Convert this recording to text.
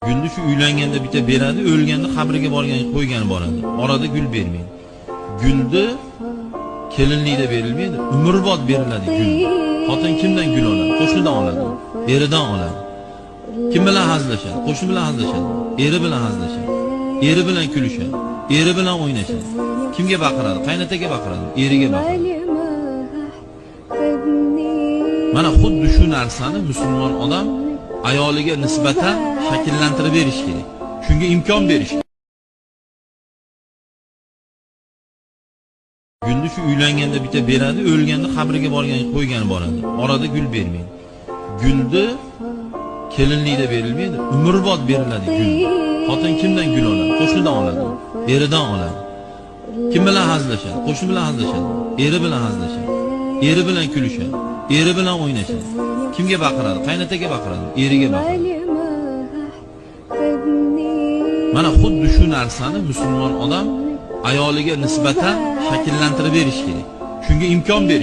Gulni shu uylanganda bitta beradi, o'lganda qabriga borgan qo'ygani boradi. Orada gul bermaydi. Gulni kelinlikda berilmaydi, umrbod beriladi gul. Xotin kimdan gul oladi? Qo'shnidan oladi, eridan oladi. Kim bilan hazillashadi? Qo'shni bilan hazillashadi, eri bilan hazillashadi, eri bilan kulishadi, eri bilan o'ynashadi. Kimga baqiradi? Qaynataga baqiradi, eriga baqiradi. Mana xuddi shu narsani musulmon odam ayoliga nisbatan shakllantirib berish kerak. Shunga imkon berish kerak. Gulni shu uylanganda bitta beradi, o'lganda qabriga borgan qo'ygani boradi. Orada gul bermaydi. Gulni kelinlikda berilmaydi, umrbod beriladi gul. Xotin kimdan gul oladi? Qo'shnidan oladi, eridan oladi. Kim bilan hazillashadi? Qo'shni bilan hazillashadi, eri bilan hazillashadi, eri bilan kulishadi, eri bilan o'ynashadi. Kimga baqiradi? Qaynataga baqiradi, eriga baqiradi. Mana xuddi shu narsani musulmon odam ayoliga nisbatan shakllantirib berish kerak. Shunga imkon berish